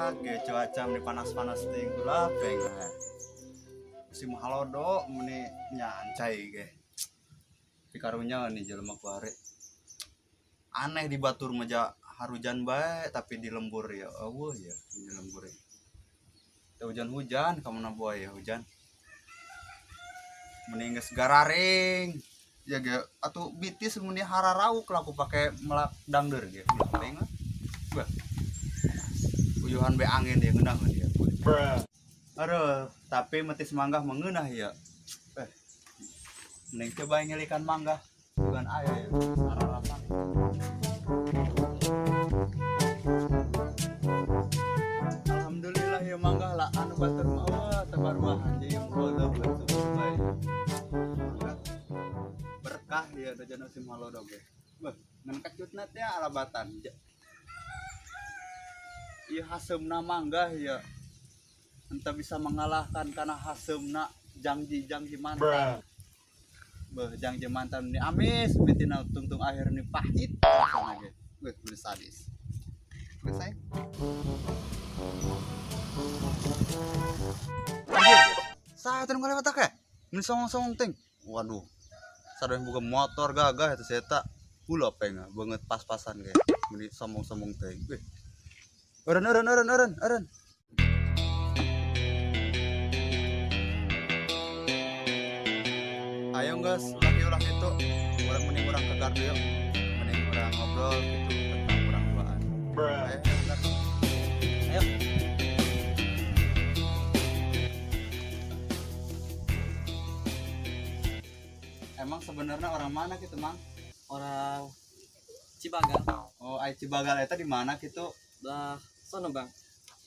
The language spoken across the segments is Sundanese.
Budak ge cuaca meni panas-panas teuing kula peng. Musim halodo meni nyancai ge. Pikarunya nih jelema kuari. Aneh di batur mah harujan bae tapi di lembur ya eueuh ya di lembur. Teu hujan-hujan ka mana boy ya hujan. Mending geus gararing. Ya ge atuh bitis meni hararauk lah aku pake melak dangdeur ge. Peng lah. Bah. Uyuhan be angin dia ngeunah dia. Aduh, tapi metis mangga mengeunah ya. Mending coba ngelikan mangga. Bukan aya ya. Ararasan. Alhamdulillah ya mangga lah anu batur mah eueuh tabaruahan jeung bodo bae. Berkah ya da jana musim halodo ge. Beuh, ngan kecutna teh alabatan. Ieu haseumna mangga ya. Entah bisa mengalahkan karena haseumna jangji-jangji mantan. Beuh, jangji mantan ni amis mitina tungtung akhir ni pahit rasana ge. Beuh, bener sadis. Geus saya. Saya teh ngalewat teh. Mun songong-songong ting. Waduh. Sadaya buka motor gagah eta seta. Ulah penga banget pas-pasan ge. Meni sombong-sombong teh. Beuh. Eureun eureun eureun eureun eureun. Ayo guys, ulah itu. Urang mending urang ke gardu yuk. Mending urang ngobrol gitu tentang urang duaan. Ayo, bentar. Ayo. Emang sebenarnya orang mana gitu, Mang? Orang Cibagal. Oh, ai Cibagal eta di mana gitu? Belah sono, Bang.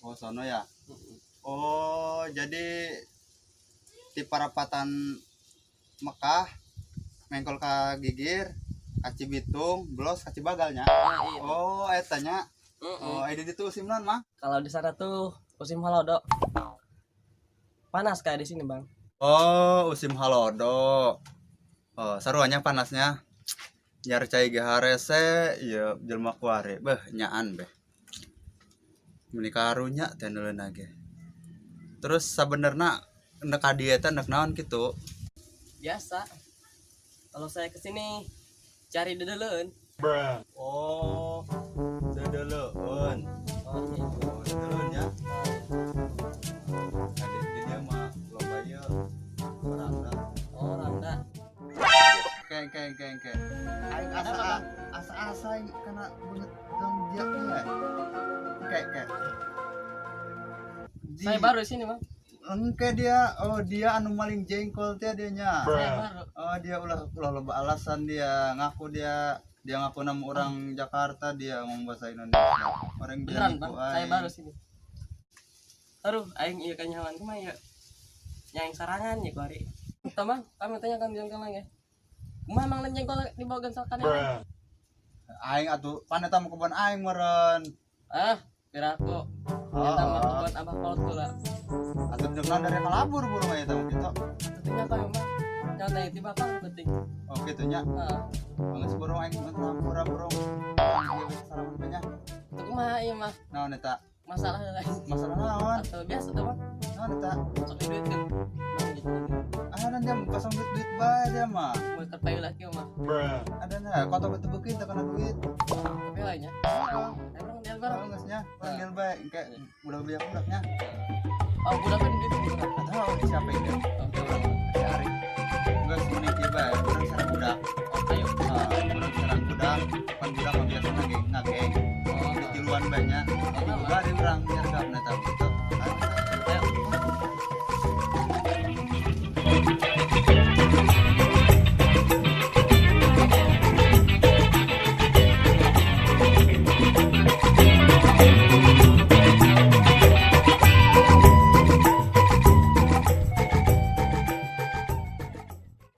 Oh, sono ya. Oh, jadi di parapatan Mekah mengkol ka Gigir, ka Cibitung, Blos ka Cibagalnya. Nah, iya. Oh, eta nya. Oh, di ditu musim naon, Mang? Kalau di sana tuh musim halodo. Panas kayak di sini, Bang. Oh, musim halodo. Oh, saruanya panasnya. Nyar cai ge harese ieu jelema kuari. Beuh, nyaan beh. Meni karunya teh neuleuna ge. Terus sabenerna nek ka dieu teh nek naon kitu? Biasa. Kalau saya kesini cari dedeleun. Oh, dedeleun. Oh, iya. Oh, dedeleun ya. Nah, di dia mah loba ieu randa. Oh, randa. Keng keng keng keng. Aing asa asa asa aing kana beungeut dong dia ya. Keng keng. Saya baru di sini, Bang. Engke dia, oh dia anu maling jengkol teh dia nya. Saya baru. Oh, dia ulah ulah loba alasan dia ngaku dia ngaku nama orang Jakarta dia ngomong bahasa Indonesia. Orang dia Beneran, nipu Bang. Saya aing. baru sini. Aduh, aing ieu kanyawan kumaha ya? Nyaing sarangan ya kuari. Tah, Bang, kami tanya kan jengkol ya. Kumaha mang jengkol dibawa gensalkan ya? Aing atuh pan eta mah kebon aing meureun. Ah, piraku. Eta mah kebon abah kolot kula. Atuh jeung dari kalabur burung aya eta mah kitu. Atuh nyata mah. Nyata itu bapak penting. Oh, kitu nya. Heeh. Geus burung aing mah burung. Ieu geus sarangan banyak. Atuh kumaha ieu mah? Naon eta? Masalah lain. Masalah naon? Atau biasa tuh, Bang. Naon eta? Sok diduitkeun. Bang gitu. Ah, dan dia pasang duit-duit bae dia mah. Mau terpayu lagi mah. Ada nah, kota betul beuki teu kana duit. Tapi lainnya. Heeh. Emang dia barang. Barang geus nya, panggil bae engke udah beli budaknya. Oh, budaknya duit gitu. Atau siapa ini? Si Ari. Geus mending kieu bae, urang sareng budak. Oh, ayo. Ah, urang sareng budak, pan budak mah biasa ngageng, ngageng. Oh, Di tiluan banyak. Jadi boga di urang nyergapna tapi.